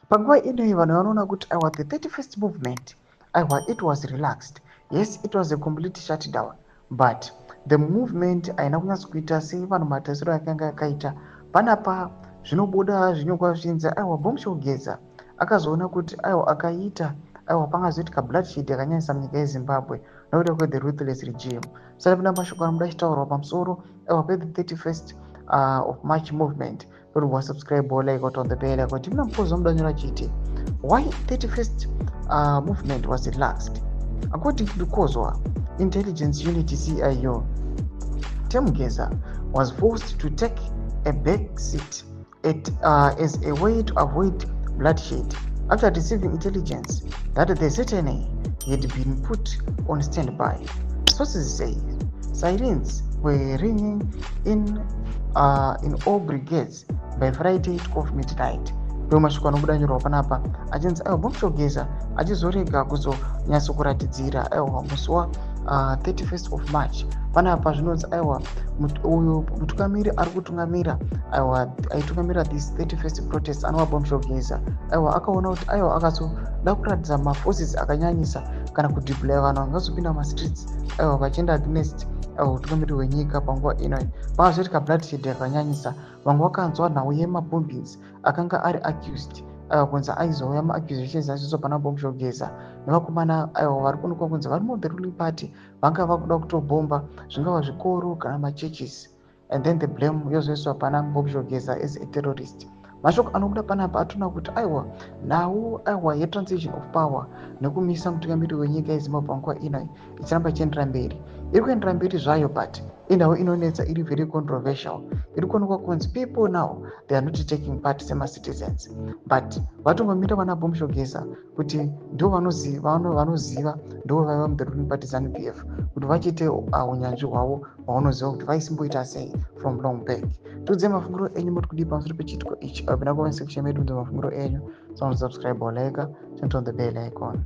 Panguva inoyi vanhu vanoona kuti aiwa, the 31st movement, aiwa, it was relaxed. Yes, it was a complete shutdown, but the movement haina kunyatsokuita sevanhu matarisiro akanga yakaita. Panapa zvinobuda zvinyorwa zvichinzi aiwa, Bombshell Geza akazoona kuti aiwa, akaita aiwa, pangazoitika bloodshed yakanyanyisa munyika yeZimbabwe nokuda kwethe ruthless regime. Saka pina mashoko anobuda achitaurwa pamusoro aiwa pethe 31st of March movement. Ndorobva subscribe, like, on the bell icon. Timuna mupozo mudanyora chiti why 31st movement was relaxed. According to Kozwa Intelligence Unit, CIU, Tem Geza was forced to take a back seat as a way to avoid bloodshed after receiving intelligence that the ZNA had been put on standby. Sources say sirens were ringing in all brigades by Friday 12 midnight. Ndo mashoko anobuda nyorwa panapa achinzi aiwa, Bombshell Geza achizorega kuzonyatsokuratidzira aiwa musi wa 31st of March. Panapa zvinonzi aiwa, uyu mutungamiri ari kutungamira, aiwa, aitungamira this 31st protest, anova Bombshell Geza, aiwa, akaona kuti aiwa, akazoda kuratidza maforces akanyanyisa kana kudeploya vanhu vangazopinda mumastreets, aiwa, vachienda against aiwa utungamiri hwenyika panguva inoyi, pakazoitika bloodshed yakanyanyisa. Vamwe vakanzwa nhau yemabombings akanga ari accused, aiwa, kunzi aizouya maaccusations achizo pana Bombshell Geza nevakomana, aiwa, vari kuonekwa kunzi vari mu the ruling party, vanga vakuda kutobhomba zvingava zvikoro kana machurches, and then the blame yozoiswa pana Bombshell Geza as a terrorist. Mashoko anobuda panapa atoona kuti aiwa, nhau aiwa yetransition of power nekumisa mutungamiri wenyika yeZimbabwe panguva ino ichiramba ichiendera mberi, iri kuendera mberi zvayo, but inhau inonetsa, iri very controversial. Iri kuonekwa kunzi people now, they are not taking part semacitizens, but vatongomira vana Bombshell Geza kuti ndo vanoziva, ndo vaiva muthe ruling party ZANU PF, kuti vachiite unyanzvi hwavo hwavanoziva kuti vaisimboita sei from long back. Tiudzei mafungiro enyu, muri kudii pamusoro pechiitiko ichi? Apinda comment section medu, mafungiro enyu. So subscribe or like, turn on the bell icon.